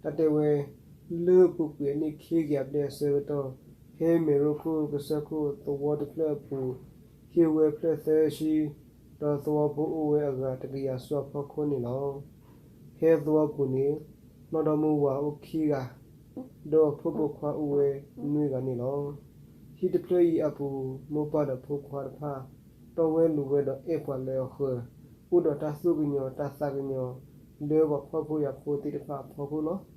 တၢ်တဲဝဲ, လၢပူၤကွံာ်အနံၣ်ခံကယၤဘျဲၣ်အဆၢကတီၢ်, ဖဲမ့ၢ်ရိခိၣ်ကစၢၢ်ခိၣ်သဝီတဖျၢၣ်အပူၤ, ဟံၣ်ဝဲဖျၢၣ်သၢဆံ, ဒီးသဝီဖိအိၣ်ဝဲအဂၤတကယၤဆူအဖီခိၣ်န့ၣ်လီၤ. ဖဲသဝီပူၤန့ၣ်, နီၢ်ဒီမါဝၤအိၣ်ခံဂၤ, ဒီးအဖိပိာ်ခွါအိၣ်ဝဲနွံဂၤန့ၣ်လီၤ. ဟံၣ်တဖျၢၣ်အံၤအပူၤ, မိၢ်ပၢ်ဒီးဖိခွါတဖၣ်, တီဝဲလိၤဝဲဒီးအဲၣ်ပှၤလၢအဃၢၤ, အိၣ်ဒီးတၢ်သူၣ်ကညီၤတၢ်သးကညီၤ, လၢပှၤဖှီၣ်ဖိယာ်ဖိသ့ၣ်တဖၣ်အဖီခိၣ်လီၤ.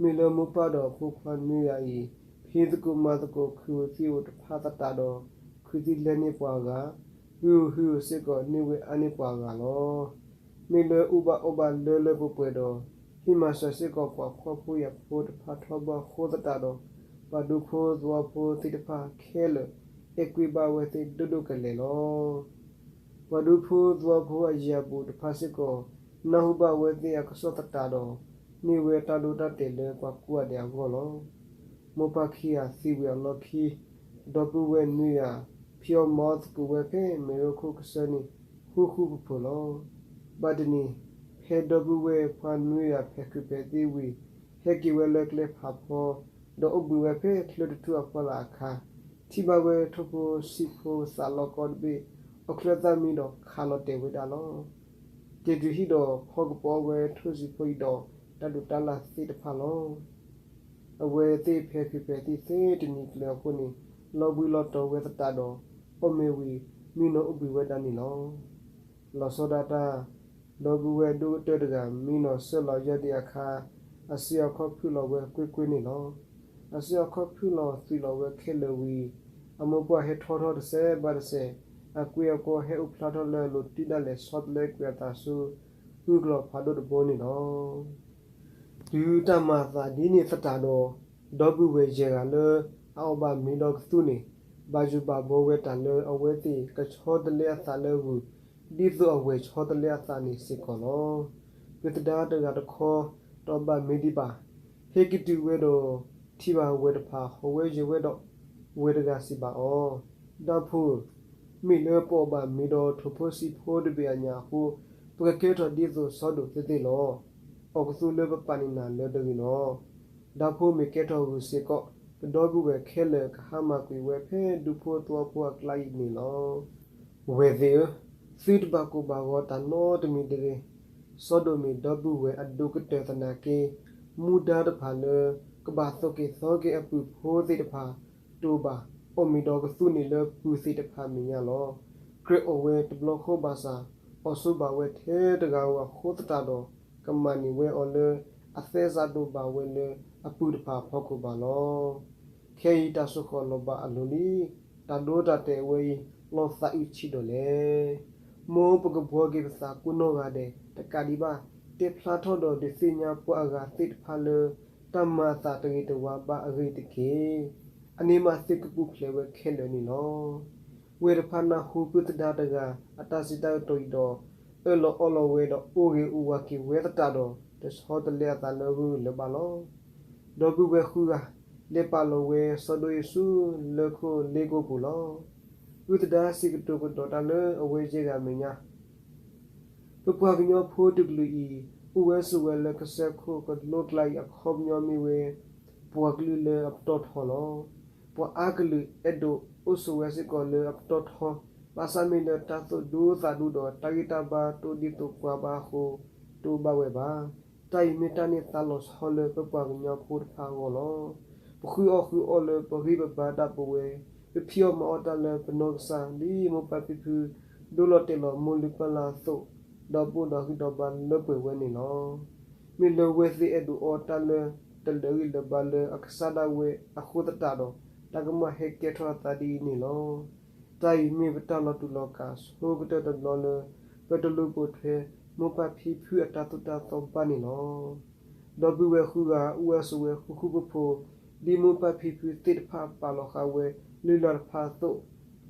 မ့ၢ်လၢမိၢ်ပၢ်ဒီးဖိခွါနွံဂၤအံၤ, ဖံးသကိးမၤသကိးခုၣ်သံၣ်အိၣ်တဖၣ်သတးဒီး, ခုၣ်သံၣ်လဲန့ၢ်ပှၤအဂၤ, ဟုၣ်ဟုၣ်စ့ၢ်ကီး န့ၢ်ဝဲအါန့ၢ်ပှၤအဂၤလီၤ. မ့ၢ်လၢအူဘၣ်အီဘၣ်လၢလၢပှဲၤပှဲၤဒီး, ဟ့ၣ်မၤစၢၤစ့ၢ်ကီးပှၤဖှီၣ်ဖိယာ်ဖိတဖၣ်ထီဘိအဃိသတးဒီး, ပှၤဒူဖိသဝီဖိသ့ၣ်တဖၣ်ခဲလၢာ်, အဲၣ်ကွံဘၣ်ဝဲသ့ၣ်ဒိၣ်ဒိၣ်ကလဲာ်လီၤ. ပှၤဒူဖိသဝီဖိအယံၤအဘူးတဖၣ်စ့ၢ်ကီး, နၢ်ဟူဘၣ်ဝဲသ့ၣ်အကစီၣ်သတးဒီး, န့ၢ်ဝဲတၢ်ဒိတၢ်တဲာ်လၢပှၤကိးဂၤဒဲးအဂီၢ်လီၤ. မိၢ်ပၢ်ခံဂၤသံဝံၤအလီၢ်ခံ, ဒီပုၢ်ဝဲၢ်နွံဂၤ, ဖံးအီၣ်မၤအီၣ်သကိးဝဲဖဲမ့ၢ်ရိခိၣ်ကစၢၢ်န့ၣ်, ဃူဃူဖိးဖိးလီၤ. ဘၣ်တနံၤ, ဖဲဒီပုၢ်ဝဲၢ်ခွါနွံဂၤဖဲးခုးဖဲးသံဝံၤ, ဟဲက့ၤဝဲလၢကျဲဖးဖီ, ဒီးအိၣ်ဘှံးဝဲဖဲချၢတထူၣ်အဖီလာ်အခါ, ထံၣ်ဘၣ်ဝဲထိၣ်ဖိဆံးဖိသးလီကီတဘ့ၣ်, အီၣ်ချၢသၣ်မံဒီးခးလီၤတဲာ်ဝဲဒၣ်လီၤ. က့ၤတုၤဟံၣ်ဒီးဖီကပီၤအီၣ်ဝဲထိၣ်ဆံးဖိအံၤဒီး, တၢ်ဒိးတၢ်လၣ်သ့ၣ်တဖၣ်လီၤ. အဝဲသ့ၣ်ဖဲးခုးဖဲးသံသ့တနံၤကျၢၤအဃိန့ၣ်, လီၤဘှံးလီၤတီၤဝဲသတးဒီး, အီၣ်မ့ၤဝံၤ, မံနီၤအိၣ်ဘှံးဝဲဒၣ်န့ၣ်လီၤ. လီၤဆီဒၣ်တၢ်, ဒီပုၢ်ဝဲၢ်ဒိၣ်ကတၢၢ်တဂၤ မံနီၤဆၢၣ်လီၤယဲၢ်ဒံးအခါ, အစုအခီၣ်ဖုၣ်လီၤဝဲကွ့ၢ်ကွ့ၢ်န့ၣ်လီၤ. အစုအခီၣ်ဖုၣ်လီၤသွံးလီၤဝဲခဲလၢာ်ဝံၤ, အမိၢ်ပှၢ်ဟဲထီထီၣ်တစဲးဘၣ်တစဲး, အကွ့ၢ်အကွီၢ်ဟဲအိၣ်ဖျါထီၣ်လၢအလိၤတုၤဒၣ်လဲာ်ဆီတလဲကွံာ်အသးဆူ, ဟုၣ်ကျီၤဖးဒိၣ်တဘိန့ၣ်လီၤ. တုၤတၢ်မၤအသးဒ်န့ၣ်သတးဒီး, ဒီပုၢ်ဝဲၢ်ယဲၢ်ဂၤလၢအအီၣ်ဘၣ်မ့ၤဒီးကသူၣ်န့ၣ်, ဘၣ်ယိၣ်ဘၣ်ဘှီဝဲတၢ်လၢအဝဲသ့ၣ်ကဆီတလဲအသးလၢဂုၢ်, ဒ်သိးအဝဲၢ်ဆီတလဲအသးန့ၣ်စ့ၢ်ကီးလီၤ. ပုၢ်သဒါတဂၤတခီ, တအီၣ်ဘၣ်မ့ၤဒံးဘၣ်. ဟဲက့ၤတုၤဝဲဒီး, ထံၣ်ဘၣ်ဝဲၢ်တဖၣ်ဟီၣ်ဝဲယၢၤဝဲဒီး, ဝဲၢ်တဂၤစံးဘၣ်အီၤ, ဒီပုၢ်ဧၢ, မ့ၢ်လၢပအီၣ်ဘၣ်မ့ၤဒီးထိၣ်ဖိဆံးဖိတဘ့ၣ်အညၣ်အဃိ, ပကကဲထီၣ်ဒ်သိးဆီဒိၣ်သ့သ့လီၤ. အီၣ်ကသူလၢပပာ်န့ၢ်နၤလၢတဂ့ၤလီၤ. ဒီပုၢ်မ့ၢ်ကဲထီၣ်ဂုၢ်စ့ၢ်ကီး, ပဒီပုၢ်ဝဲၢ်ခဲလၢာ်ကဟါမၢ်ကွံာ်ဝဲဖဲဒူဖိသဝီဖိအကျါအံၤန့ၣ်လီၤ. ဝဲၢ်သ့ၣ်ဧၢ, သုတဘၣ်ကိၢ်ဘၣ်ဂီၤတၢ်နီတမံၤတဂ့ၤ. ဆီဒိၣ်မ့ၢ်ဒီပုၢ်ဝဲၢ်အဒိၣ်ကတၢၢ်သနာ်က့, မူဒါတဖၣ်လၢကဘၣ်သိၣ်က့ၤသီက့ၤအပုၢ်ဖိသ့ၣ်တဖၣ်, တအိၣ်ဘၣ်အီၣ်မ့ၤဒီးကသူန့ၣ်လၢပုၢ်သ့ၣ်တဖၣ်မဲာ်ညါလီၤ. ကြၢးအီၣ်ဝဲတဘျီဃီဘၣ်ဆၣ်, အီၣ်ဆိဘၣ်ဝဲထဲတဂၤဧိၤအဃိသတးဒီး, ကမၤန့ၢ်ဝဲအီၤလၢအသဲစးဒိၣ်ဘၣ်ဝဲလၢအပုၢ်တဖၣ်အဖီခိၣ်ဘၣ်လီၤ. ခဲအံၤတၢ်စိဃီၤလီၤဘၣ်အလိၤလံ. တၢ်ဒိတၢ်တဲာ်အဝဲအံၤ လီၤသးအုးဆံးဒိၣ်လဲၣ်. မ်ပကဘှီက့ၤပသးကိးနီၢ်ဂၤဒဲးတကးဒံးဘၣ်, တဲဖျါထီၣ်ဒီးဒုးသ့ၣ်ညါပှၤအဂၤသ့ၣ်တဖၣ်လၢ တၢ်မၤအသးတဂ့ၤတဝါဘၣ်အဂ့ၢ်တက့ၢ်. အန့ၣ်မးသ့ၣ်ကပူၤဖျဲးဝဲခဲလၢာ်န့ၣ်လီၤ. ဝဲၢ်တဖၣ်နၢ်ဟူပုၢ်သဒါတဂၤအတၢ်စံးတၢ်ကတိၤအံၤဒီး, အၢၣ်လီၤအီလီၤဝဲဒီးအိၣ်ဂ့ၤအိၣ်ဝါက့ၤဝဲသတးဒီး, တဆီတလဲအသးလၢဂုၢ်လၢၤဘၣ်လီၤ. ဒီပုၢ်ဝဲၢ်ဃုဂၤ လဲၤပာ်လီၤဝဲစီၤဒိၣ်အ့ၣ်ဆူလၢခိၣ်လ့ကိပူၤလီၤ. ပုၢ်သဒါစံးကတိၤကဒီးတၢ်လၢအဝဲယဲၢ်ဂၤမဲာ်ညါ ပပှၤကညီဖိတကလုာ်အံၤ အိၣ်ဝဲဆိးဝဲလၢကစၢၢ်ခိၣ်ကလိကျါအံၤအခီပညီမ့ၢ်ဝဲ ပှၤကလုာ်လၢအပတီၢ်ထီလီၤ. ပှၤအါကလုာ်အဲၣ်ဒိးအိၣ်ဆိးဝဲစ့ၢ်ကီးလၢအပတီၢ်ထီ, ဘၣ်ဆၣ်မ့ၢ်လၢတၢ်သူၣ်ဒူသးဒူဒီးတၢ်ဂံၢ်တၢ်ဘါတအိၣ်ဒ်သိးပှၤဘၣ်အဃိ တအိၣ်ဘၣ်ဝဲဘၣ်. တၢ်အံၤမ့ၢ်တၢ်န့ၢ်သါလီၤဆီလၢပပှၤကညီဖိတဖၣ်အဂီၢ်လီၤ. ပဃုအီၣ်ဃုအီလၢပဂံၢ်ပဘါဒၣ်ပဝဲ, ပဖံးအီၣ်မၤအီၣ်တၢ်လၢပနီၢ်ကစၢ် ဒ်မိၢ်ပၢ်ဖံဖု ဒိလီၤတဲာ်လီၤမိၢ်လုၢ်ပၢ်လၢ်အသိး, ဒီးပအိၣ်ဒီးဂံၢ်ဒီးဘါလၢပှဲၤဝဲန့ၣ်လီၤ. မ့ၢ်လၢဝဲၢ်သ့ၣ်အဲၣ်ဒိးအီတၢ်လၢတလၢာ်ဂံၢ်လၢာ်ဘါလၢအကစၢ်ဒၣ်ဝဲအဃိသတးဒီး, တၢ်ကမၣ်ဟဲကဲထီၣ်အသးဒ်အံၤန့ၣ်လီၤ. တၢ်အံၤမ့ၢ်ပတၢ်လီၤတူာ်လီၤကာ်ဆိကတၢၢ်တဘျီလၢ ပတလူၤပိာ်ထွဲမိၢ်ပၢ်ဖံဖုအတၢ်သိၣ်တၢ်သီဘၣ်န့ၣ်လီၤ. ဒီပုၢ်ဝဲၢ်ဃုဂၤအိၣ်ဝဲဆိးဝဲဃူဃူဖိးဖိး, ဒ်မိၢ်ပၢ်ဖံဖုသ့ၣ်တဖၣ်ပာ်လီၤဃာ်ဝဲလုၢ်လၢ်တဖၣ်အသိး,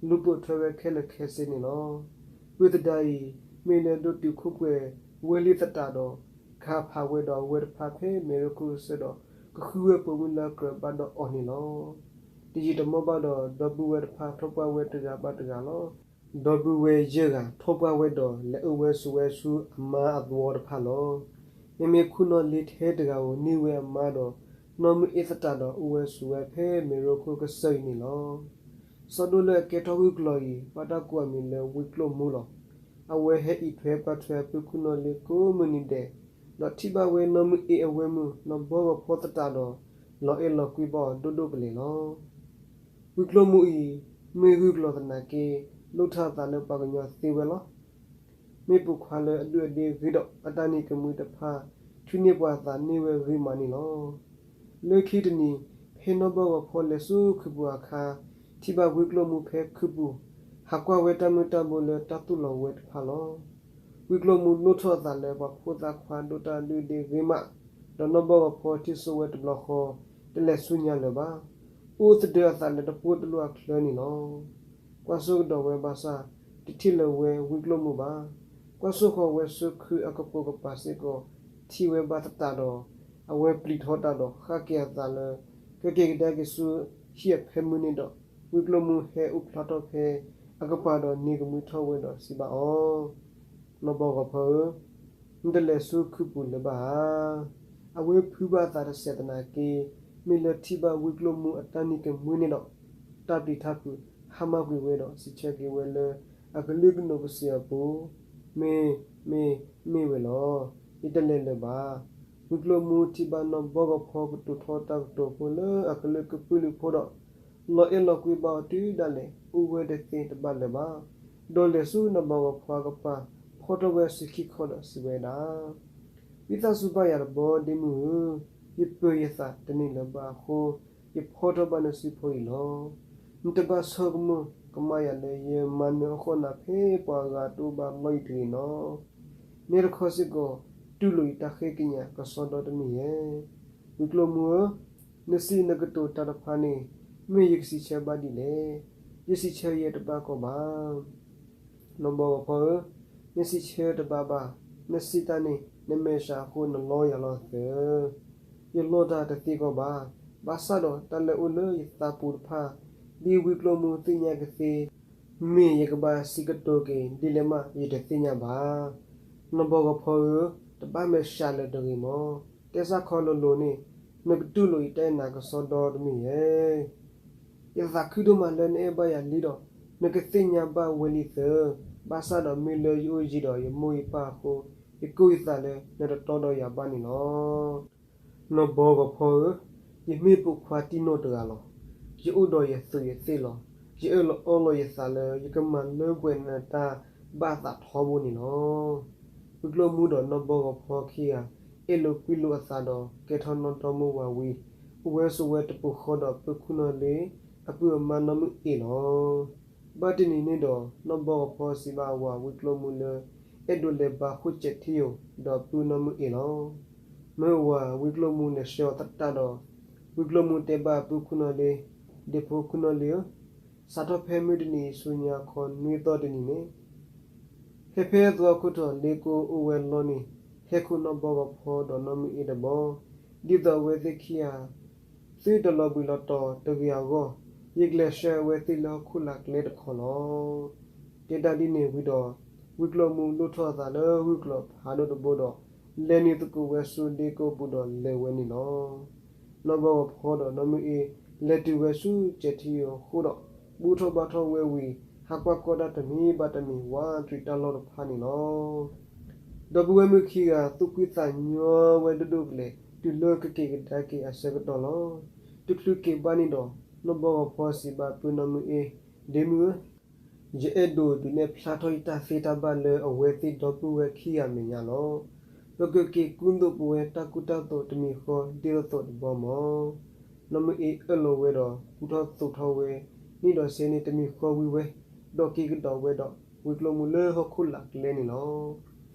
လူၤပိာ်ထွဲဝဲခဲလၢာ်ခဲဆ့န့ၣ်လီၤ. ပုၢ်သဒါအံၤ မ့ၢ်လၢဒိၣ်တုာ်ခိၣ်ပှဲၤဝဲလံသတးဒီး, ကဟးဖးဝဲဒီးဝဲၢ်တဖၣ်ဖဲမ့ၢ်ရိခိၣ်ကစၢၢ်ဒီး, ကဃုဝဲပိာ်မုၣ်လၢကြၢးဘၣ်ဒီးအီၤန့ၣ်လီၤ. တယံာ်တမီၢ်ဘၣ်ဒီး ဒီပုၢ်ဝဲၢ်တဖၣ်ထီၣ်ပှၢ်ဝဲတဂၤဘၣ်တဂၤလီၤ. ဒီပုၢ်ဝဲၢ်ယဲၢ်ဂၤထီၣ်ပှၢ်ဝဲဒီး လဲၤအိၣ်ဝဲဆိးဝဲဆူအမါအသဝီတဖၣ်လီၤ. မ့မ့ၢ်ခူၣ်နီၣ်လ့ထဲတဂၤဧိၤ န့ၢ်ဝဲအမါဒီး နီၢ်မုၢ်အ့ၣ်သတးဒီး အိၣ်ဝဲဆိးဝဲဖဲမ့ၤရိခိၣ်ကစၢၢ်အံၤန့ၣ်လီၤ. စီၤဒိၣ်လၢအကဲထီၣ်ဂုၢ်ကျိၤအံၤ ဘၣ်တၢ်ကိးအမံၤလၢဝံကျိၣ်မူလီၤ. အဝဲဟဲအံးထွဲကွၢ်ထွဲအပုၢ်ခူၣ်နီၣ်လ့ကိးမုၢ်နံၤဒဲး, ဒီးထံၣ်ဘၣ်ဝဲနီၢ်မုၢ်အ့ၣ်အဝဲၢ်မုၣ် နီၢ်ဘီဂီၤဖီသတးဒီး လီၤအဲၣ်လီၤကွံဘၣ်အီၤဒိၣ်ဒိၣ်ကလဲာ်လီၤ. ဝံကျိၣ်မူအံၤ မ့ၢ်ဂုၢ်ကျိၤသနာ်က့ လိၣ်ထီၣ်အသးလၢပှၤကညီသ့ဝဲလီၤ. မ့ၢ်ပိာ်ခွါလၢအဒူၣ်အဒ့ဂ့ၤဒီး အတၢ်နံၤကမှံတဖၣ် ထုးန့ၢ်ပှၤအသးန့ၢ်ဝဲဂ့ၤမးန့ၣ်လီၤ. လၢခံတနံၤ ဖဲနီၢ်ဘီဂီၤဖီလဲၤဆူခုးပူၤအခါ, ထံၣ်ဘၣ်ဝံကျိၣ်မူဖဲခုးပူၤ, ဟးကွၢ်ဝဲတၢ်မုၢ်တၢ်ဘိလၢတၢ်သူၣ်လီၤဝဲတဖၣ်လီၤ. ဝံကျိၣ်မူလိၣ်ထီၣ်အသးလၢပှၤဖိသၣ်ခွါဒိၣ်တၢ်ဒူၣ်ဒ့ဂ့ၤမး, ဒီးနီၢ်ဘီဂီၤဖီထံၣ်ဆိဝဲတဘျီဃီ, တလဲၤဆူညါလၢၤဘၣ်. အိၣ်သဒၢအသးလၢတပိၢ်တလိၣ်အချၢန့ၣ်လီၤ. ကွၢ်ဆိကဒီးဝဲဘၣ်ဆၣ်, တထံၣ်လၢၤဝဲဝံကျိၣ်မူဘၣ်. ကွၢ်ဆိဃီၤဝဲဆူခုးအကပိာ်ကပၤစ့ၢ်ကီး, ထံၣ်ဝဲဘၣ်သတးဒီး, အဝဲပျံၤထီၣ်တၢ်ဒီးဃၣ်က့ၤအသးလၢ ကက့ၤကဒါက့ၤဆူဟံၣ်အဖၢမုၢ်န့ၣ်ဒီး, ဝံကျိၣ်မူဟဲအိၣ်ဖျါထီၣ်ဖဲ အကပၤဒီးန့ၢ်ကမှံထီၣ်ဝဲဒီးစံးဘၣ်အီၤ, နီၢ်ဘီဂီၤဖီဧၢ, နတလဲၤဆူခုးပူၤလၢၤဘၣ်ဧါ. အဝဲဖုးဘၣ်အသးတစဲးသနာ်က့, မ့ၢ်လၢထံၣ်ဘၣ်ဝံကျိၣ်မူအတၢ်နံၤကမှံန့ၣ်ဒီး, တၢ်ပျံၤတၢ်ဖုးဟါမၢ်ကွံာ်ဝဲဒီး စံးဆၢက့ၤဝဲလၢအကလုၢ်ကနိးကစံးအပူၤ, မ့ၢ်, မ့ၢ်, မ့ၢ်ဝဲလီၤ. ယတလဲၤလၢၤဘၣ်. ဝံကျိၣ်မူထံၣ်ဘၣ်နီၢ်ဘီဂီၤဖီကတိၤထီၣ်တၢ်ကတိၤဖိလၢအကလုၢ်ကပုာ်လုးဖိဒီး, လီၤအဲၣ်လီၤကွံဘၣ်အီၤတုၤဒၣ်လဲာ် အိၣ်ဝဲတသ့တဘၣ်လၢၤဘၣ်. ဒီးလဲၤဆူနီၢ်ဘီဂီၤဖီအကပၤ, ဖီထီၣ်ဝဲအစုခံခီဒီးစံးဝဲဒၣ်, ဝံသးစူၤဘၣ်ယၤတဘျီဒ့မုၣ်ဧၢ, ယပၢၤယသးတန့ၢ်လၢၤဘၣ်အဃိ, ယဖီထီၣ်ဘၣ်နစုဖိအံၤလီၤ. နတဘၣ်ဆိကမိၣ်ကမၣ်ယၤလၢယမၤနၢၤအဃိနၤဖဲပှၤဂၤတအိၣ်ဘၣ်လီၢ်ယံၤတဂ့ၤနီၤ. နဲတခီစ့ၢ်ကီး တူၢ်လိာ်ယတၢ်ဃ့ကညးကစီဒီတမ့ၢ်ယဲ. ဝံကျိၣ်မူဧၢ, နစံးနကတိၤတၢ်တဖၣ်န့ၣ် မ့ၢ်ယကစံးဆၢဘၣ်ဒ်လဲၣ်. ယစံးဆၢယဲတဘၣ်ကီးဘၣ်. နီၢ်ဘီဂီၤဖီဧၢ, နစံးဆၢတဘၣ်ဘၣ်. နစံးတၢ်န့ၣ် နမဲာ်ဆှးအဃိနလီယၤလီၤသၢ. ယလီတၢ်တသ့ကီးဘၣ်. ဘၣ်ဆၣ်ဒီးတၢ်လၢအိၣ်လၢယသးပူၤတဖၣ်, ဒ်ဝံကျိၣ်မူသ့ၣ်ညါကသ့, မ့ၢ်ယကဘၣ်စံးကတိၤက့ၤဒ်လဲၣ်မး ယတသ့ၣ်ညါဘၣ်. နီၢ်ဘီဂီၤဖီဧၢ, တဘၣ်မဲာ်ဆှးလၢၤတဂ့ၤမး. တဲစၢ်ခီလိၤလိၤန့ၣ်, နကတူၢ်လိာ်ယတၢ်အဲၣ်နၤကစီဒီတမ့ၢ်ယဲ. ယသးခုဒိၣ်မးလၢနအဲၣ်ဘၣ်ယၤလံဒီး, နကသ့ၣ်ညါဘၣ်ဝဲလံသၢ. ဘၣ်ဆၣ်ဒီးမ့ၢ်လၢယအိၣ်ယံၤဒီးယမိၢ်ယပၢ်အဃိ, ယကိၢ်ယသးလၢနတတီဒီးယၤဘၣ်န့ၣ်လီၤ. နီၢ်ဘီဂီၤဖီဧၢ, ယမ့ၢ်ပိာ်ခွါတံၢ်နီၢ်တဂၤလီၤ. ယအိၣ်ဒီးယသုးယသ့ၣ်လီၤ. ယအၢၣ်လီၤအီလီၤယသးလၢယကမၤလၢပှဲၤနတၢ်ဘၣ်သးထီဘိန့ၣ်လီၤ. ဝံကျိၣ်မူဒီးနီၢ်ဘီဂီၤဖီခံဂၤ အဲၣ်လိာ်ကွံလိာ်အသးဒီး ကဲထီၣ်နီၢ်ဒီမါဝၤဝံၤ, အိၣ်ဝဲဆိးဝဲတပူၤဃီဒီးပုၢ်ခူၣ်နီၢ်လ့အပုၢ်အမါနီၢ်မုၢ်အ့ၣ်လီၤ. ဘၣ်တနံၤန့ၣ်ဒီး နီၢ်ဘီဂီၤဖီစံးဘၣ်အဝၤဝံကျိၣ်မူလၢ အဲၣ်ဒိးလဲၤဘါဃိၣ်စဲးထံယိာ်ဒီးပုၢ်နီၢ်မုၢ်အ့ၣ်လီၤ. မ့ၢ်အဝၤဝံကျိၣ်မူလဲၤဆှၢအီၤသတးဒီး, ဝံကျိၣ်မူတဲဘၣ်ပုၢ်ခူၣ်နီၢ်လ့, ဒ့ဖိခူၣ်နီၢ်လ့ဧၢ, စးထီၣ်ဖဲမုၢ်တနံၤဆူညါခီနွံသီတနံၤန့ၣ် ဟဲဖဲအသဝီခိၣ်ထံးလ့ကိအိၣ်ဝဲလီၢ်န့ၣ်, ဟဲခိးနီၢ်ဘီဂီၤဖီဒီးနီၢ်မုၢ်အ့ၣ်တဘျီ, ဒ်သိးအဝဲသ့ၣ်ခံဂၤ သုတလီၤဘှံးလီၤတီၤတဂ့ၤအဂီၢ်, ယကလဲၤဆှၢအဝဲသ့ၣ်လၢဟီၣ်ခိၣ်လာ်ကျဲတခီလီၤ. တဲတၢ်ဒ်န့ၣ်ဝံၤဒီး, ဝံကျိၣ်မူလိၣ်ထီၣ်အသးလၢဂုၢ်ကျိၤဖးဒိၣ်တဘိဒီး, လဲၤနုာ်သကိးဝဲဆူလ့ကိပူၤဒီးလဲၤဝဲန့ၣ်လီၤ. နီၢ်ဘီဂီၤဖီဒီးနီၢ်မုၢ်အ့ၣ် လဲၤတုၤဝဲဆူစဲးထံယိာ်အဃိဒီး, ဘူၣ်ထီၣ်ဘါထီၣ်ဝဲဝံၤ, ဟးကွၢ်ကီတၢ်တမံၤဘၣ်တမံၤ ဝးတရံးတၢ်လီၢ်တဖၣ်န့ၣ်လီၤ. ဒီပုၢ်ဝဲၢ်မုၣ်ခံဂၤ သူၣ်ဖှံသးညီဝဲဒိၣ်ဒိၣ်ကလဲာ် တုၤလၢကက့ၤကဒါက့ၤအဆၢကတီၢ်လီၤ. တချုးက့ၤဘၣ်န့ၣ်ဒီး, နီၢ်ဘီဂီၤဖီစံးဘၣ်ပုၢ်နီၢ်မုၢ်အ့ၣ်, ဒ့မုၢ်ဧၢ, ယအဲၣ်ဒိးဒုးနဲၣ်ဖျါထီၣ်ယတၢ်သ့တၢ်ဘၣ်လၢအဝဲသ့ၣ်ဒီပုၢ်ဝဲၢ်ခံဂၤအမဲာ်ညါလီၤ. ပကက့ၤကူသိးပဝဲတၢ်ကူတၢ်သိးတမံၤဃီဒ်သိးသိးတဘျီမး. နီၢ်မုၢ်အ့ၣ်အၢၣ်လီၤဝဲဒီး ကူထီၣ်သိးထီၣ်ဝဲ, န့ၣ်ဒီးစ့န့ၣ်တမံၤဃီဝံၤဝဲ, ဒီးက့ၤကဒီးဝဲဒီးဝံကျိၣ်မူလၢဟီၣ်ခိၣ်လာ်ကျဲန့ၣ်လီၤ.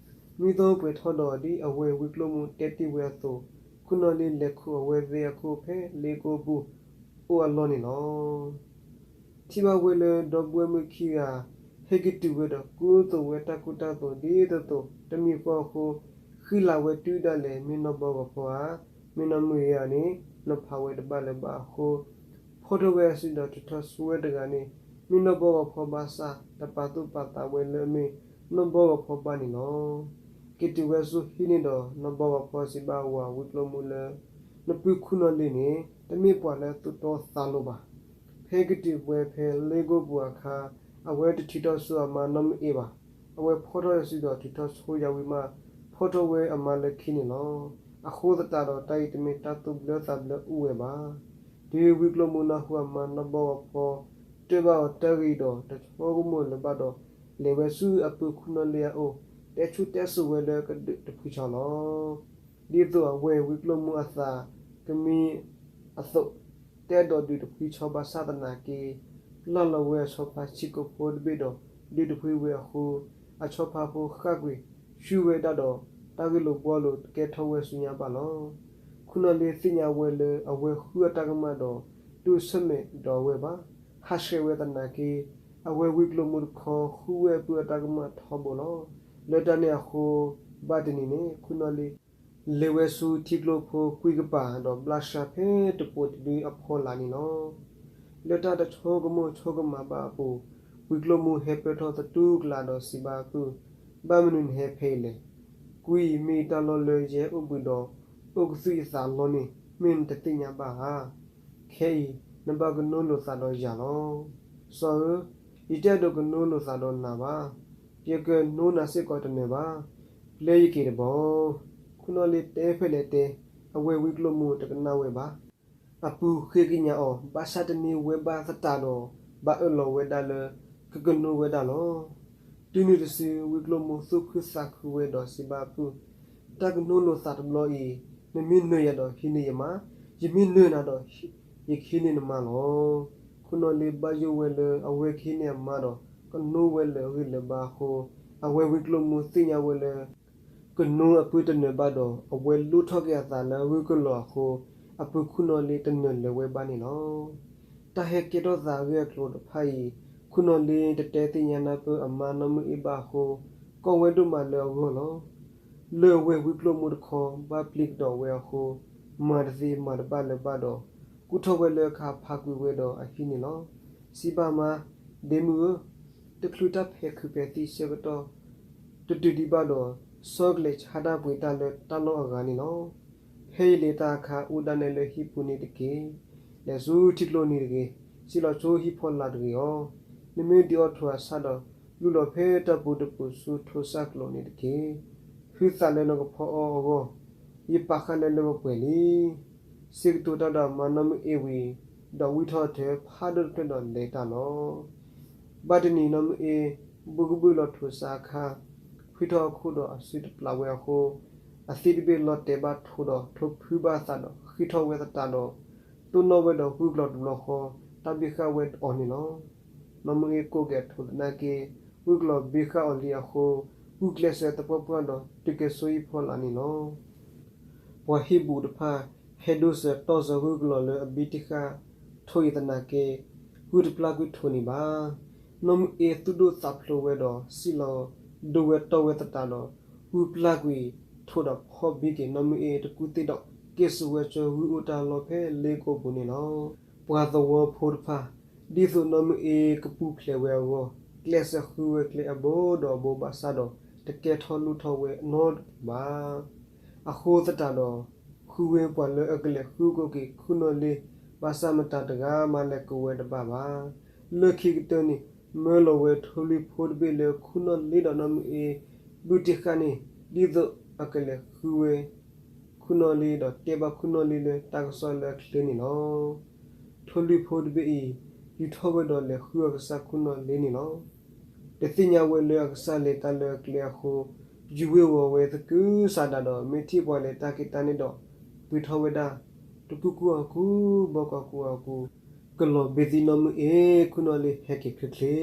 နွံသီပှဲၤထီၣ်ဒီး ဒ်အဝဲဝံကျိၣ်မူတဲတ့ၢ်ဝဲအသိး, ခူၣ်နီၢ်လ့လဲၤခိးအဝဲသ့ၣ်အခိၣ်ဖဲလ့ကိပူၤအိၣ်အလီၢ်န့ၣ်လီၤ. ထံၣ်ဘၣ်ဝဲလၢဒီပုၢ်ဝဲၢ်မုၣ်ခံဂၤ ဟဲက့ၤတုၤဝဲဒီးကူသိးဝဲတၢ်ကူတၢ်သိးဒ်သိးသိးတမံၤဃီအဃိ, ဃံလၤဝဲတုၤဒၣ်လဲာ် မ့ၢ်နီၢ်ဘီဂီၤဖီဧါ, မ့ၢ်နီၢ်မုၢ်အ့ၣ်ဧါန့ၣ် နဖးဝဲတဘၣ်လၢၤဘၣ်အဃိ, ဖီထီၣ်ဝဲအစုဒီးထုးထီၣ်ဆိဝဲတဂၤန့ၣ်, မ့ၢ်နီၢ်ဘီဂီၤဖီဘၣ်ဆၣ် တပာ်သူၣ်ပာ်သးဝဲလၢအမ့ၢ်နီၢ်ဘီဂီၤဖီဘၣ်န့ၣ်လီၤ. က့ၤတုၤဝဲဆူဟံၣ်န့ၣ်ဒီး နီၢ်ဘီဂီၤဖီစံးဘၣ်ဝၤဝံကျိၣ်မူလၢ နပုၢ်ခူၣ်နီၣ်လ့န့ၣ် တမ့ၢ်ပှၤလၢသူၣ်တီသးလိၤဘၣ်. ဖဲက့ၤတုၤဝဲဖဲလ့ကိၣ်ပူၤအခါ အဝဲတထုးထီၣ်ဆူအမါနီၢ်မုၢ်အ့ဘၣ်. အဝဲဖီၣ်ထီၣ်စုဒီးထုးထီၣ်ဆိယၤဝံၤမး ဖီၣ်ထီၣ်ဝဲအမါလၢခံန့ၣ်လီၤ. အဃိသတးဒီး တၢ်အံၤတမ့ၢ်တၢ်သူၣ်ဘျၢသးဘျၢအိၣ်ဝဲဘၣ်. တုၤဝံကျိၣ်မူနၢ်ဟူအမါနီၢ်ဘီဂီၤဖီ တဲဘၣ်အီၤတၢ်ဂ့ၢ်ဒီး တဆိကမိၣ်လၢၤဘၣ်ဒီး လဲၤဝဲဆူအပုၢ်ခူၣ်နီၣ်လ့အအိၣ် တဲဆူတဲစိၤဝဲလၢကဒုးတဖှံဆီလီၤ. ဒ်သိးအဝဲၢ်ဝံကျိၣ်မူအသးကမံအသိး တအဲၣ်ဒိးဒုးတဖှံဆီဘၣ်ဆၣ်သနာ်က့ လီၢ်လီၤဝဲအဆီဖါဆံးကိာ်ဖိတဘ့ၣ်ဒီး ဒုးတဖှံဝဲအဃိ အဆီဖါဖိဃၣ်ကွံာ် ဆူၣ်ဝဲဒၣ်ဒီး တၢ်ဂ့ၢ်လိာ်ဘှီလိာ်တကဲထီၣ်ဝဲဆူညါဘၣ်လီၤ. ခူၣ်နီၣ်လ့သ့ၣ်ညါဝဲလၢအဝဲၢ်ဃုအတၢ်ကမၣ်ဒီး တအိၣ်ဆၢၣ်မဲာ်ဒီးအဝဲၢ်ဘၣ်. ဟးဆှဲးဝဲသနာ်က့ အဝဲၢ်ဝံကျိၣ်မူတခီ ဃုဝဲအပုၢ်အတၢ်ကမၣ်ထီဘိလီၤ. လၢတၢ်န့ၣ်အဃိ ဘၣ်တနံၤန့ၣ် ခူၣ်နီၣ်လ့ လဲၤဝဲဆူထံကျိဖိကွံကပၤ ဒီးဘျါဆှါဖဲတပိၤတဒုအဖီလာ်န့ၣ်လီၤ. လၢတၢ်တဆိကမိၣ်ဆိကမးဘၣ်အပူၤ ဝံကျိၣ်မူဟဲပၢၢ်ထီၣ်သတူၢ်ကလာ်ဒီးစံးဘၣ်အပုၢ်, ဘၣ်မနုၤနဟဲဖဲအံၤလဲၣ်. ကွံမ့ၢ်တၢ်လီၢ်လၢယဟဲအိၣ်ဘှံးဒီး အိၣ်ကသုၣ်ယသးလီန့ၣ် မ့ၢ်နတသ့ၣ်ညါဘၣ်ဧါ. ခဲအံၤ နဘၣ်ကနိလိာ်သးဒီးယၤလီၤ. စီၤဧၢ, ယတအဲၣ်ဒိးကနိလိာ်သးဒီးနၤဘၣ်. ယကနိနၤစ့ၢ်ကီးတနၢၤဘၣ်. ပျဲယက့ၤတဘျီ. ခူၣ်နီၣ်လ့တဲဖဲလဲၣ်တဲ, အဝဲၢ်ဝံကျိၣ်မူတကနၣ်ဝဲဘၣ်. အပုၢ်ဃ့ကညးအီၤ ဘၣ်ဆၣ်တန့ၢ်ဝဲဘၣ်သတးဒီး ဘၣ်အၢၣ်လီၤဝဲဒၣ်လၢ ကကနိဝဲဒၣ်လီၤ. တုၤနုၤတစု ဝံကျိၣ်မူသူၣ်ခုသးခုဝဲဒီးစံးဘၣ်အပုၢ်, တၢ်ကနိလိာ်သးတဘျီအံၤ နမ့ၢ်နၢၤယၤဒီးဟံးန့ၢ်ယမါ, ယမ့ၢ်နၢၤနၤဒီး ယကဟံးန့ၢ်နမါလီၤ. ခူၣ်နီၣ်လ့ဘၣ်ယိၣ်ဝဲလၢအဝဲၢ်ကဟံးန့ၢ်အမါဒီး ကနိဝဲလၢအဂ့ၢ်လၢၤဘၣ်အဃိ အဝဲၢ်ဝံကျိၣ်မူသ့ၣ်ညါဝဲလၢ ကနိအပုၢ်တနၢၤဘၣ်ဒီး အဝဲလူၣ်ထီၣ်က့ၤအသးလၢဂုၢ်ကလီၤအဃိ အပုၢ်ခူၣ်နီၣ်လ့တနၢၤလၢၤဝဲဘၣ်န့ၣ်လီၤ. တၢ်ဟဲကဲထီၣ်သးအဂ့ၢ်အကျိၤတဖၣ်အံၤ ခူၣ်နီၣ်လ့တတဲသ့ၣ်ညါနၢ်ပၢၢ်အမါနီၢ်မုၢ်အ့ဘၣ်အဃိ ကီဝဲဒိၣ်မးလၢအဂီၢ်လီၤ. လၢအဝဲၢ်ဝံကျိၣ်မူတခီ ဘၣ်ပျံၤကဒီးဝဲအဃိ မၤတသ့မၤတဘၣ်လၢၤဘၣ်ဒီး ကူၣ်ထီၣ်ဝဲလၢအခါဖးကွံာ်ဝဲဒီးအဟံၣ်န့ၣ်လီၤ. စံးဘၣ်မါ, ဒ့မုၣ်ဧၢ, တချုးတၢ်ဖဲးခုးဖဲးသံဆၢကတီၢ် တတုၤဒံးဘၣ်ဒီး စီၤကလဲၤဆါတၢ်ပှ့ၤတၢ်လၢတၢ်လီၢ်အဂၤန့ၣ်လီၤ. ဖဲယလဲၤတၢ်အခါ အိၣ်ဒၣ်နဲလၢဟံၣ်ပူၤန့ၣ်တက့ၢ်. လဲၤဆူထံကျိနံၤတဂ့ၤ, စံၣ်လီၤဆိဟံၣ်ဖီလာ်တဂ့ၤအီၤ. နမ့ၢ်ဒုးအီၣ်ထိးအဆၣ်ဒီး လူလီၤဖဲတၢ်ပူၤတပူၤဆူထိးစၣ်ကျိၤန့ၣ်တက့ၢ်. ဟုသးလၢနကဖီအီၣ်အဂီၢ်, ယပာ်ဃာ်နၤလၢပှဲၤပှဲၤလံ. စံးကတိၤတၢ်ဒီးအမါနီၢ်မုၢ်အ့ဝံၤ, ဒီးဝံၣ်ထီၣ်အထၢဖးဒိၣ်တဖျၢၣ်ဒီးလဲၤတၢ်လီၤ. ဘၣ်တနံၤနီၢ်မုၢ်အ့ ဘုကဘုၣ်လီၤထိးစၣ်အခါ, ဖှံထီၣ်အခိၣ်ဒီးအစုတပျးဝဲအဃိ, အသံၣ်တဘ့ၣ်လီၤတဲာ်ဘၣ်ထိးဒီးထိးဖုဘၣ်အသးဒီးဃံထီၣ်ဝဲသတးဒီး, တိၢ်နီၣ်ဝဲဒီးဂုၢ်ကျီၤတဘျီဃီ, တၢ်ဘံၣ်ဃာ်ဝဲအီၤန့ၣ်လီၤ. နီၢ်မုၢ်အ့ကိးက့ၤအထိးသနာ်က့, ဂုၢ်ကျီၤဘံၣ်ဃာ်အီၤလံအဃိ, ဂုၢ်ကျဲးစၢးသပှၢ်ပှၢ်ဒီးတုၤက့ၤဆိဟံၣ်ဖီလာ်န့ၣ်လီၤ. ပှၤဟံၣ်ဘူးတဖၣ် ဟဲဒိစၢၤတီၢ်စၢၤဂုၢ်ကျီၤလၢအဘံၣ်တ့ၢ်ဃာ်ထိးအံၤသနာ်က့, ဂုၢ်တပျၢ်ကွံာ်ထိးန့ၣ်ဘၣ်. နီၢ်မုၢ်အ့သူၣ်ဒိၣ်သးဖျိးဝဲဒီးစံၣ်လီၤဒိဝဲတီၢ်ဝဲသတးဒီး, ဂုၢ်ပျၢ်ကွံာ်ထိးဒီးဖီၣ်ဘံၣ်က့ၤနီၢ်မုၢ်အ့တကူၣ်သ့ၣ်ဒီး က့ၤစိာ်ဝဲဆူဂုၢ်အိၣ်တၢ်လီၢ်ဖဲလ့ကိးပူၤန့ၣ်လီၤ. ပှၤသဝီဖိတဖၣ်, ဒ်သိးနီၢ်မုၢ်အ့ကပူၤဖျဲးဝဲအဂီၢ်, ကျဲးစၢးဃုဝဲကျဲအဘိဒီးအဘိဘၣ်ဆၣ်ဒီး တကဲထီၣ်လိၣ်ထီၣ်ဝဲနီတပူၤဘၣ်. အဃိသတးဒီး, ဃုဝဲပှၤလၢအကလဲၤဃုကိးက့ၤခူၣ်နီၣ်လ့ ဘၣ်ဆၣ်မတၤတဂၤမးလဲၤကိးဝဲတဘၣ်ဘၣ်. လၢခံကတၢၢ်န့ၣ်, မၢလီၤဝဲထိၣ်လွံၢ်ဖိတဘ့ၣ်လၢခူၣ်နီၣ်လ့ဒီးနီၢ်မုၢ်အ့ ဘုၣ်တ့ၢ်ဃာ်န့ၣ်, ဒ်သိးအကလဲၤဃုဝဲ ခူၣ်နီၣ်လ့ဒီးတဲဘၣ်ခူၣ်နီၣ်လ့လၢတၢ်ကစီၣ်လၢအချ့န့ၣ်လီၤ. ထိၣ်လွံၢ်ဖိတဘ့ၣ်အံၤ, ယူၤထီၣ်ဝဲဒီးလဲၤဃုအကစၢ်ခူၣ်နီၣ်လ့န့ၣ်လီၤ. တသ့ၣ်ညါဝဲလၢအကစၢ်လဲၤတၢ်လၢအကျဲအဃိ, ယူၤဝ့ၤဝီၤဝဲသကုၤဆးဒးဒီး မ့ၢ်ထံၣ်ပှၤလဲၤတၢ်က့ၤတၢ်န့ၣ်ဒီး, ပှ့ၤထီၣ်ဝဲဒၣ်, တကူၣ်ကူၣ်အီၤကူၣ်, ဘီကီၢ်ကူၣ်အီၤကူၣ်, ကလီၤဘ့သံနီၢ်မုၢ်အ့ ခူၣ်နီၣ်လ့ဟဲက့ၤချ့ချ့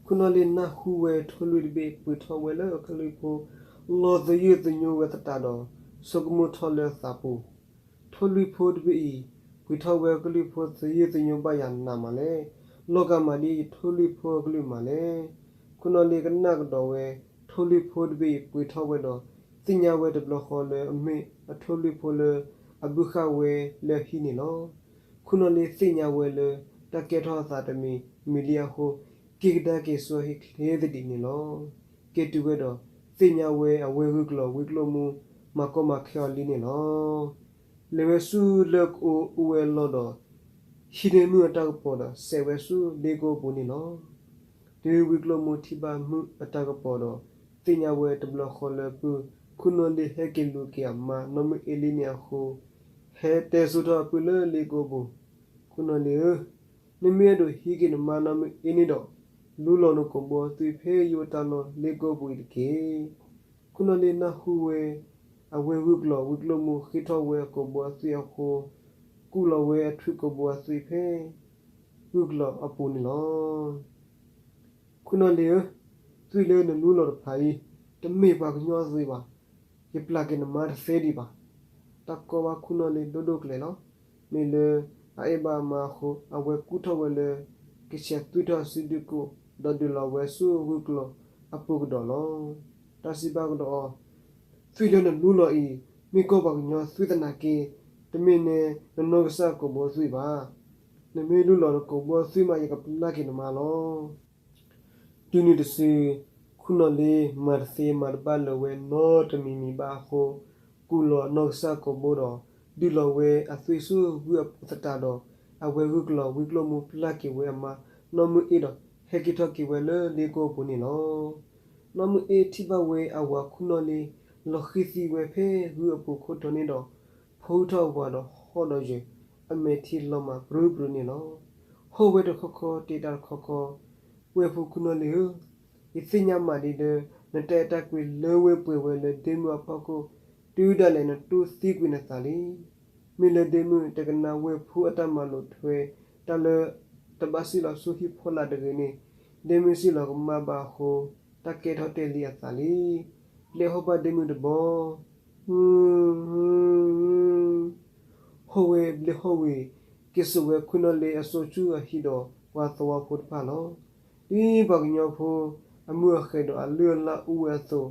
ခူၣ်နီၣ်လ့နၢ်ဟူဝဲထိၣ်လွံၢ်တဘ့ၣ်ပှ့ၤထီၣ်ဝဲလၢအကလုၢ်ဖိ, လီၤသယုၢ်သညိဝဲသတးဒီး, ဆိကမိၣ်ထီၣ်လၢအသးပူၤ, ထိၣ်လွံၢ်ဖိတဘ့ၣ်အံၤ, ပှ့ၤထီၣ်ဝဲအကလုၢ်ဖိသယုၢ်သညိဘၣ်ယၤနးမးလဲၣ်. လီၤကးမးဒ်ယထိၣ်လွံၢ်ဖိအကလုၢ်မးလဲၣ်. ခူၣ်နီၣ်လ့ကနၣ်ကဒီးဝဲ, ထိၣ်လွံၢ်ဖိတဘ့ၣ်အံၤပှ့ၤထီၣ်ဝဲဒီး, သ့ၣ်ညါဝဲတဘျီဃီလၢအမ့ၢ်အထိၣ်လွံၢ်ဖိလၢအဘုၣ်ဃာ်ဝဲလၢအဟံၣ်န့ၣ်လီၤ. ခူၣ်နီၣ်လ့သ့ၣ်ညါဝဲလၢ တၢ်ကဲထီၣ်အသးတမံၤမံၤလံအဃိ, က့ၤကဒါက့ၤဆူအဟံၣ်ချ့သဒံးန့ၣ်လီၤ. က့ၤတုၤဝဲဒီး, သ့ၣ်ညါဝဲအဝဲဂုၢ်ကျိာ်ဝံကျိၣ်မူ မၤကီမၤခဲအီၤလံန့ၣ်လီၤ. လဲၤဝဲဆူလၢကအိအိၣ်ဝဲလီၤဒီး ဟံးန့ၢ်မုၢ်အတၢ်ကပီၤဒီး စဲးဝဲဆူလ့ကိပူၤန့ၣ်လီၤ. တုၤဝံကျိၣ်မူထံၣ်ဘၣ်မုၢ်အတၢ်ကပီၤဒီး သ့ၣ်ညါဝဲတဘျီဃီလၢ ပုၢ်ခိၣ်နီၣ်လ့ဟဲက့ၤလူၤက့ၤအမါနီၢ်မုၢ်အ့လံန့ၣ်အဃိ ဟဲတဲဆူထီၣ်အပုၢ်လၢလ့ကိပူၤ, ခိၣ်နီၣ်လ့ဧၢ, နမ့ၢ်အဲၣ်ဒိးဟံးက့ၤနမါနီၢ်မုၢ်အ့န့ၣ်ဒီး လူလီၤနကိာ်ဘိအသွံၣ်ဖဲယိၣ်တၢ်လီၢ်လ့ကိပူၤအံၤတက့ၢ်. ခိၣ်နီၣ်လ့နၢ်ဟူဝဲ အဝဲဂုၢ်ကျိာ်ဝံကျိၣ်မူဃ့ထီၣ်ဝဲအကိာ်ဘိအသွံၣ်အဃိ ကူၣ်လီၤဝဲအထွံၣ်ကိာ်ဘိအသွံၣ်ဖဲ ဂုၢ်ကျိာ်အပူၤန့ၣ်လီၤ. ခိၣ်နီၣ်လ့ဧၢ, သွံၣ်လၢနလူလီၤတဖၣ်အံၤ တမ့ၢ်ပှၤကညီအသွံၣ်ဘၣ်. ယပျၢ်က့ၤနမါတသ့ဒံးဘၣ်. တၢ်ကီဘၣ်ခိၣ်နီၣ်လ့ဒိၣ်ဒိၣ်ကျဲၤလီၤ. မ့ၢ်လၢအအဲၣ်ဘၣ်အမါအဃိ အဝဲကူၣ်ထီၣ်ဝဲလၢ ကဆဲးသွံၣ်ထီၣ်စုဒုၣ်ကိၣ် ဒီးဒုးလီၤဝဲဆူဂုၢ်ကျိာ်အပူၤကဒီးလီၤ. တၢ်စံးဘၣ်ကဒီးအီၤ, သွံၣ်လၢနလူလီၤအံၤ မ့ၢ်ကီၢ်ပှၤကညီသွံၣ်သနာ်က့ တမ့ၢ်နဲနနီၢ်ကစၢ်ကိာ်ဘိအသွံၣ်ဘၣ်. နမ့ၢ်လူလီၤနကိာ်ဘိအသွံၣ်မး ယကပျၢ်က့ၤနမါလီၤ. တုၤနုၤတစု ခိၣ်နီၣ်လ့မၤတသ့မၤတဘၣ်လၢၤဝဲနီတမံၤမံၤဘၣ်အဃိ ကူၣ်လီၤနီၢ်ကစၢ်ကိာ်ဘိဒီး ဒုးလီၤဝဲအသွံၣ်ဆူဂုၢ်အပူၤသတးဒီး အဝဲဂုၢ်ကျိာ်ဝံကျိၣ်မူပျၢ်က့ၤဝဲအမါနီၢ်မုၢ်အ့ဒီး ဟဲက့ၤထီၣ်က့ၤဝဲလၢလ့ကိပူၤန့ၣ်လီၤ. နီၢ်မုၢ်အ့ထံၣ်ဘၣ်ဝဲအဝၤခိၣ်နီၣ်လ့ လီၤဃံၤသံဝဲဖဲဂုၢ်အပူၤခိၣ်တီန့ၣ်ဒီး ဖီအုၣ်ထီၣ်အဝၤဒီးဟီၣ်ဒီးယၢၤ အမဲာ်ထံလီၤမၢ်ပြူပြူန့ၣ်လီၤ. ဟီၣ်ဝဲတခီခီ တ့တၢ်တခီခီ, ဝဲၢ်ဖိခိၣ်နီၣ်လ့ဧၢ, ယသ့ၣ်ညါမးဒ်လၢ နတၢ်အဲၣ်တၢ်ကွံလၢဝဲပှဲၤဝဲလၢဒ့မုၣ်အဖီခိၣ်, တုၤဒၣ်လဲာ်နတူၢ်သံကွံာ်နသးလံ. မ့ၢ်လၢဒ့မုၣ်တကနၣ်ဝဲၢ်ဖိအတၢ်မၤလိာ်ထွဲ တၢ်လၢတဘၣ်စံၣ်လီၤဆူဟံၣ်ဖီလာ်တဂ့ၤန့ၣ်, ဒ့မုၣ်စံၣ်လီၤကမၣ်ဘၣ်အဃိ တၢ်ကဲထီၣ်တဲာ်လံအသးလံ. ဘျဲးဟီၣ်ဘၣ်ဒ့မုၣ်တဘီ ဟီၣ်ဝဲဘျဲးဟီၣ်ဝံၤ က့ၤစိာ်ဝဲခိၣ်နီၣ်လ့အစိၣ်ဆူအဟံၣ်ဒီး ပှၤသဝီဖိတဖၣ်လီၤ. ဒ်ပှၤကညီဖိအမုၢ်အဃဲၤဒီးအလုၢ်အလၢ်အိၣ်ဝဲအသိး,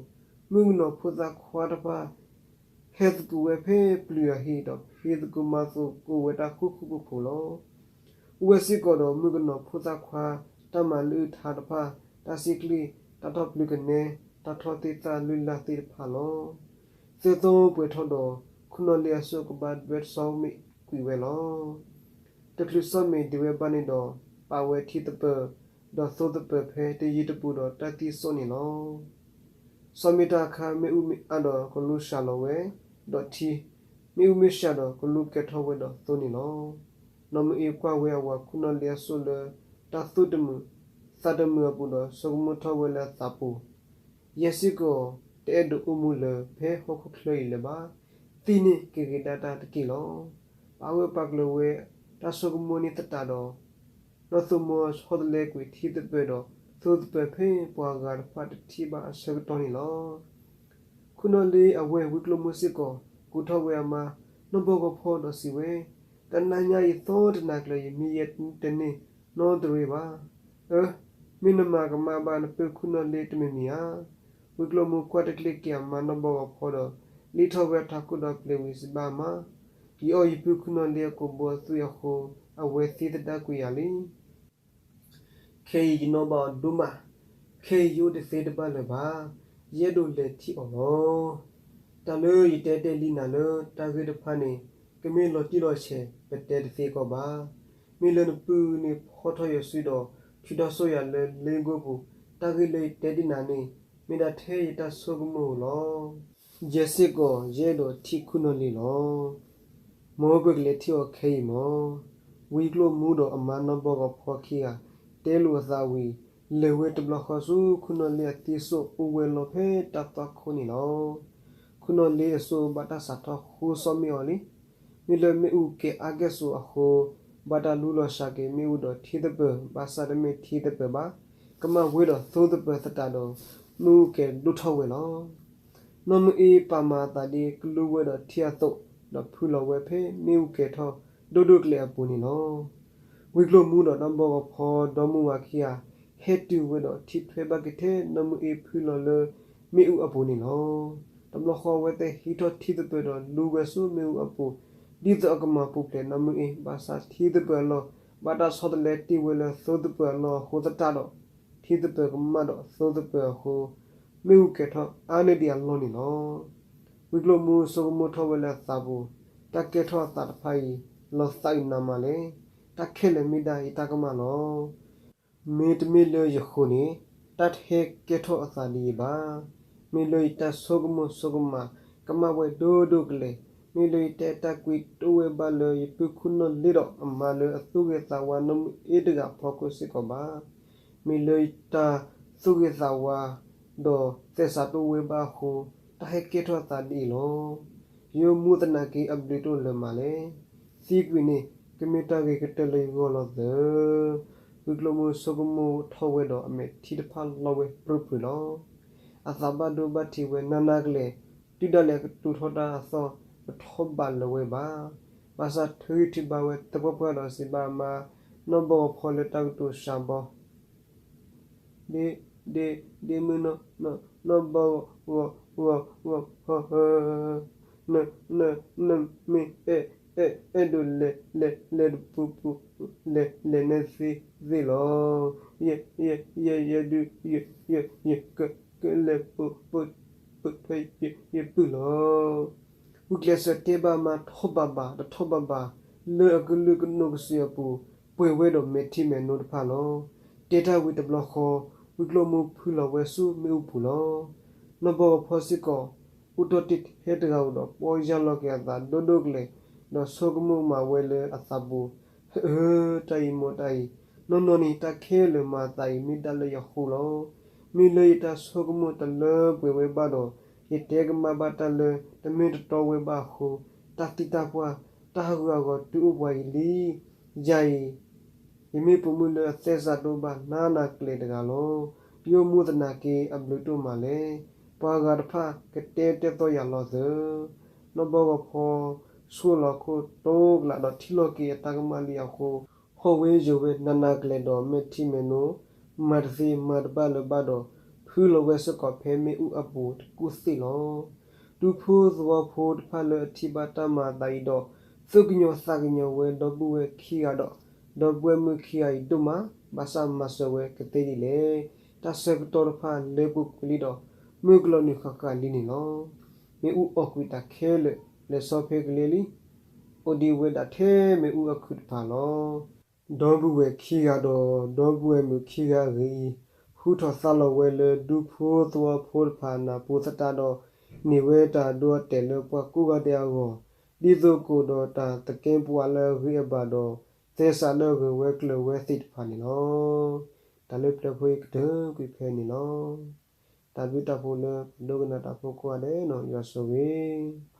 မုၣ်ကနီၤဖိသၣ်ခွါတဖၣ် ဟဲသကိးဝဲဖဲပျုၤအဟံၣ်ဒီး ဖံးသကိးမၤသကိးဝဲတၢ်ဃူဃူဖိးဖိးလီၤ. အိၣ်ဝဲစ့ၢ်ကီးဒီးမုၣ်ကနီၤဖိသၣ်ခွါ တၢ်မၤလုၢ်အုၣ်ထါတဖၣ်, တၢ်စံၣ်ချံ, တၢ်ထီၣ်ပျုၤကနဲ, တၢ်ထီၣ်သ့ၣ်သၣ်လုၢ်လၢ်သ့ၣ်တဖၣ်လီၤ. သၢသီပှဲၤထီၣ်ဒီး ခိၣ်နီၣ်လ့အစိၣ်ကဘၣ်ဒွဲၣ်ဆီမ့ၣ်ကွံာ်ဝဲလီၤ. တချုးဆီမ့ၣ်ဒံးဝဲဘၣ်န့ၣ်ဒီး ပာ်ဝဲထံသပၢၤ ဒီးသိသပၢၤဖဲတယံၤတပူၤဒီးတၢ်သံစိၣ်န့ၣ်လီၤ. ဆီမ့ၣ်တၢ်အခါ မ့ၣ်အူမ့ၢ်အါဒီးကလူစှၤလီၤဝဲ, ဒီးထံ, မ့ၣ်အူမ့ၢ်စှၤဒီးကလူကဲၤထီၣ်ဝဲဒီးသိန့ၣ်လီၤ. နီၢ်မုၢ်အ့ကွၢ်ဝဲအဝၤခိၣ်နီၣ်လ့အစိၣ်လၢ တၢ်သူၣ်တမုာ်သးတမုာ်အပူၤဒီးဆိကမိၣ်ထီၣ်ဝဲလၢအသးပူၤ, ယဲစ့ၢ်ကီးတအဲၣ်ဒိးအိၣ်မူလၢၤဖဲဟီၣ်ခိၣ်ချၢအံၤလၢၤဘၣ်. သံန့ၣ်ကဂ့ၤဒၣ်တၢ်တက့ၢ်လီၤ. ပာ်ဂၢၢ်ပာ်ကျၢၤဝဲတၢ်ဆိကမိၣ်န့ၣ်သတးဒီး နီၢ်သိမီၤဆီတလဲကွံာ်ထံသပၢၤဒီးသိသပၢၤဖဲပှၤဂၤတဖၣ်တထံၣ်ဘၣ်အဆၢကတီၢ်န့ၣ်လီၤ. ခိၣ်နီၣ်လ့အဝဲၢ်ဝံကျိၣ်မူစ့ၢ်ကီး ကိးထီၣ်ဝဲအမါနီၢ်ဘီကီၢ်ဖီဒီးစံးဝဲ, တနၤညါအံၤသီတနၤကျၢၤ ယမံယဲတန့ၢ်နီတရံးဘၣ်. အၢ, မ့ၢ်နမၤကမၣ်ဘၣ်နပုၢ်ခိၣ်နီၣ်လ့တမံၤမံၤဧါ. ဝံကျိၣ်မူကွၢ်တကျ့ၢ်က့ၤအမါနီၢ်ဘီကီၢ်ဖီဒီး လ့ၣ်ထီၣ်ဝဲအထးခိၣ်ဒီးပျဲဝံၤစံးဘၣ်အမါ, ယအီၣ်ယပုၢ်ခိၣ်နီၣ်လ့အကိာ်ဘိအသွံၣ်အဃိ အဝဲသံသဒၣ်ကွံာ်ယၤလံ. ခဲအံၤယနီၣ်ဘၣ်အီၤဒိၣ်မး, ခဲအံၤယအိၣ်တသ့တဘၣ်လၢၤဘၣ်, ယအဲၣ်ဒိးလဲၤထံၣ်အီၤလီၤ. တၢ်လၢယတဲတဲလံနၤလၢတၢ်ဂ့ၢ်တဖၣ်န့ၣ် ကမ့ၢ်လီၤတံၢ်လီၤဆဲး ပတဲတသ့ကီးဘၣ်. မ့ၢ်လၢနပုၢ်န့ၣ်ဖီၣ်ထီၣ်ယွၤစုဒီး ထုးထီၣ်စိယၤလၢလ့ကိပူၤ, တၢ်ဂ့ၢ်လၢယတဲဒံးနၤန့ၣ် မ့ၢ်ဒၣ်ထဲယတၢ်ဆိကမိၣ်ဧိၤလီၤ. ယဲစ့ၢ်ကီး ယအဲၣ်ဒိးထံၣ်ခိၣ်နီၣ်လ့လီၤ. မ်ပကလဲၤထံၣ်အီၤခဲအံၤမး. ဝံကျိၣ်မူဒီးအမါနီၢ်ဘီကီၢ်ဖီခံဂၤ တဲလိာ်အသးဝံၤ, လဲၤဝဲတဘျီဃီဆူခိၣ်နီၣ်လ့အသံစိၣ်အိၣ်ဝဲလီၤဖဲတၢ်သွၣ်ခိၣ်န့ၣ်လီၤ. ခိၣ်နီၣ်လ့အစိၣ်ဘၣ်တၢ်စးထီၣ်ဃိဆီၣ်မ့ၣ်အီၤလံ. မ့ၢ်လၢမ့ၣ်အူကဲၤအါကဲၣ်ဆိးအဃိ, ဘၣ်တၢ်လူလီၤစှၤက့ၤမ့ၣ်အူဒီးထံသပၢၤ, ဘၣ်ဆၣ်တမ့ၢ်ထံသပၢၤဘၣ်, ကမၣ်ဝဲဒီးသိသပၢၤသတးဒီး မ့ၣ်အူကဲၤဒိၣ်ထီၣ်ဝဲလီၤ. နီၢ်မုၢ်အ့ပာ်မၤအသးဒ်ကလူဝဲဒီးထံအသိး, ဒီးဖုလီၤဝဲဖဲမ့ၣ်အူကဲၤထီၣ်ဒိၣ်ဒိၣ်ကျဲၤအပူၤန့ၣ်လီၤ. ဝံၤကျိၣ်မူဒီးနီၢ်ဘီကီၢ်ဖီဒီမါဝၤခံဂၤ ဟဲတုၤဝဲဒီးထံၣ်ထွဲဘၣ်က့ၤထဲနီၢ်မုၢ်အ့ဖုလီၤလၢမ့ၣ်အူအပူၤန့ၣ်လီၤ. တဘျီဃီအဝဲသ့ၣ်ဟံးထီၣ်ထံသပၢၤဒီးလူဝဲဆူမ့ၣ်အူအပူၤ, ဒ်သိးအကမၤပူၤဖျဲးနီၢ်မုၢ်အ့, ဘၣ်ဆၣ်ထံသပၢၤအလီၢ် ဘၣ်တၢ်ဆီတလဲတ့ၢ်ဝဲလၢသိသပၢၤအလီၢ်အဃိသတးဒီး, ထံသပၢၤကမၣ်ဒီးသိသပၢၤအဃိ, မ့ၣ်အူကဲၤထီၣ်အါန့ၢ်ဒံးအလီၢ်န့ၣ်လီၤ. ဝံကျိၣ်မူဆိကမိၣ်ထီၣ်ဝဲလၢအသးပူၤ, တၢ်ကဲထီၣ်အသးတဖၣ်အံၤ လီၤသးအုးနးမးလဲၣ်. တၢ်ခဲလၢာ်မ့ၢ်ဒၣ်ယတၢ်ကမၣ်လီၤ. မ့တမ့ၢ်လၢယဃိန့ၣ် တၢ်တဟဲကဲထီၣ်အသးဒ်အံၤဘၣ်. မ့ၢ်လၢယတၢ်ဆိကမိၣ်ဆိကမး ကမၣ်ဝဲဒိၣ်ဒိၣ်ကလဲာ်, မ့ၢ်လၢယတၢ်အဲၣ်တၢ်ကွံတအိၣ်ဝဲဘၣ်လၢယပုၢ်ခိၣ်နီၢ်လ့ဒီးအမါလၢအသူၣ်ဂ့ၤသးဝါနီၢ်မုၢ်အ့ၣ်တဂၤအဖီခိၣ်စ့ၢ်ကီးဘၣ်. မ့ၢ်လၢယတၢ်သူၣ်ဂ့ၤသးဝါ ဒီးသဲစးတအိၣ်ဝဲဘၣ်အဃိ, တၢ်ဟဲကဲထီၣ်အသးဒ်အံၤလီၤ. ယိၤမူသနာ်က့အဘျုးတအိၣ်လၢၤမးလဲၣ်. သံကွံာ်န့ၣ် ကမ့ၢ်တၢ်ဂ့ၤကတၢၢ်လၢယဂီၢ်လီၤသၢ. ဝံကျိၣ်မူဆိကမိၣ်ထီၣ်ဝဲဒီးအမဲာ်ထံတဖၣ်လီၤဝဲပြူၤပြူၤလီၤ. အသးဘၣ်ဒိဘၣ်ထံးဝဲနးနးကလဲာ်, တုၤဒၣ်လဲာ်ကတူာ်ထီၣ်တၢ်အသီၣ် တထီၣ်ဘးလၢၤဝဲဘၣ်. ဘၣ်ဆၣ်ထုးဂံၢ်ထုးဘါဝဲသပှၢ်ပှၢ်ဒီးစံးဘၣ်အမါ, နီၢ်ဘီဂီၤဖီလၢတၢ်ကတိၤစှၤဘီ ဒ့ ဒ့ ဒ့မုၣ်နီၢ် နီၢ်ဘီဂီၤ ဂီၤ ဂီၤ ဂီၤဖီဧၢ, န န နမ့ၢ်အဲၣ် အဲၣ် အဲၣ်ဒိးလဲၤ လဲၤ လဲၤတပူၤပူၤ လဲၤ လဲၤနဲသ့သ့လီၤ. ယဲ ယဲ ယဲ ယဲဒုး ယဲ ယဲ ယဲ က ကလဲၤပိာ် ပိာ် ပိာ်ထွဲ ယပုၢ်လီၤ. ဂုာ်ကျဲးစၢးတဲဘၣ်အမါထီၣ်ဘးဘး တထီၣ်ဘးဘး လၢအကလုာ်ကနိးကစုာ်အပူၤ ပှဲၤဝဲဒီးမဲာ်ထံမဲာ်နိတဖၣ်လီၤ. တဲတၢ်ဝံၤတဘျီဃီ, ဝံကျိၣ်မူဖုလီၤဝဲဆူမ့ၣ်အူပူၤလီၤ. နီၢ်ဘီဂီၤဖီစ့ၢ်ကီး အိၣ်တ့ၢ်ထဲတဂၤဧိၤဒီး ပီၢ်ယၢ်လီၤက့ၤအသးဒိၣ်ဒိၣ်ကလဲာ်, ဒီးဆိကမိၣ်မၤဝဲလၢအသးပူၤ, ဟၢအၢ, တၢ်အံၤမိၢ်တၢ်အံၤ, နီၢ်နီၢ်န့ၣ် တၢ်ခဲလၢာ်မၤအသးအံၤမ့ၢ်ဒၣ်လၢယဃိလီၤ. မ့ၢ်လၢယတၢ်ဆိကမိၣ်တလၢပှဲၤဝဲဘၣ်ဒီး, ယတဲကမၣ်ဘၣ်တၢ်လၢတမ့ၢ်တတီဝဲဘၣ်အဃိ, တၢ်သံတၢ်ပှၢ်, တၢ်ဟးဂူာ်ဟးဂီၤတုၤအိၣ်ပှၤအံၤလံ. ယၤအံၤ ယမ့ၢ်ပိာ်မုၣ်လၢအသဲစးတအိၣ်ဘၣ် နးနးကလဲာ်တဂၤလီၤ. ယိၤမူသနာ်က့အဘျုးတအိၣ်မးလဲၣ်. ပှၤဂၤတဖၣ်ကတဲတဲသီယၤလီၤသၢ. နီၢ်ဘီဂီၤဖီ ဆိလီၤခိၣ်တိကလးဒီးထံၣ်လီၤက့ၤအတၢ်ကမၣ်လံအဃိ, ဟီၣ်ဝဲယိာ်ဝဲနးနးကလဲာ်ဒီးမဲာ်ထံမဲာ်နိ, မၤတသ့မၤတဘၣ်လၢၤဘၣ်ဒီး, ဖုလီၤဝဲစ့ၢ်ကီးဖဲမ့ၣ်အူအပူၤတကူၣ်သ့ၣ်လီၤ. ဒူဖိသဝီဖိတဖၣ်လၢအထံၣ်ဘၣ်တၢ်မၤအသးအံၤဒီး, သူၣ်ကညီၤသးကညီၤဝဲဒီပုၢ်ဝဲၢ်ခံဂၤဒီး, ဒီပုၢ်ဝဲၢ်မုၣ်ခံဂၤအံၤဒိၣ်မး, ဘၣ်ဆၣ်မၤစၢၤဝဲကသ့ဒ်လဲၣ်. တၢ်ဆၢကတီၢ်တဖၣ်လၢပူၤကွံာ်လံဒီး, မုၢ်ကလီၤနုာ်ဃၣ်ဃၣ်လံန့ၣ်လီၤ. မ့ၣ်အူအီၣ်ကွံာ်တၢ်ခဲလၢာ် လဲၤဆီဖဲကလ့လံ, အိၣ်ဒံးဝဲဒၣ်ထဲမ့ၣ်အူအခုၣ်တဖၣ်လီၤ. ဒီပုၢ်ဝဲၢ်ခံဂၤဒီး ဒီပုၢ်ဝဲၢ်မုၣ်ခံဂၤအဂ့ၢ်အံၤ, ဟူထီၣ်သါလီၤဝဲလၢဒူဖိသဝီဖိတဖၣ်အနၢ်ပူၤသတးဒီး, န့ၢ်ဝဲတၢ်ဒိအတဲာ်လၢပှၤကိးဂၤဒဲးအဂီၢ်, ဒ်သိးကအိၣ်ဒီးတၢ်သကဲးပဝးလၢအဂ့ၤအဘၣ်ဒီး, သဲစးလၢအဂၢၢ်ဝဲကျၢၤဝဲသ့ၣ်တဖၣ်န့ၣ်လီၤ. တၢ်လၢပျၢၤဖိအံၤကတၢၢ်ကွံာ်ဖဲန့ၣ်လီၤ. တၢ်ဘျုးတၢ်ဖှိၣ်လၢပဒိကနၣ်တၢ်ဖိကိးဂၤဒဲးန့ၣ် ယွၤဆိၣ်ဂ့ၤ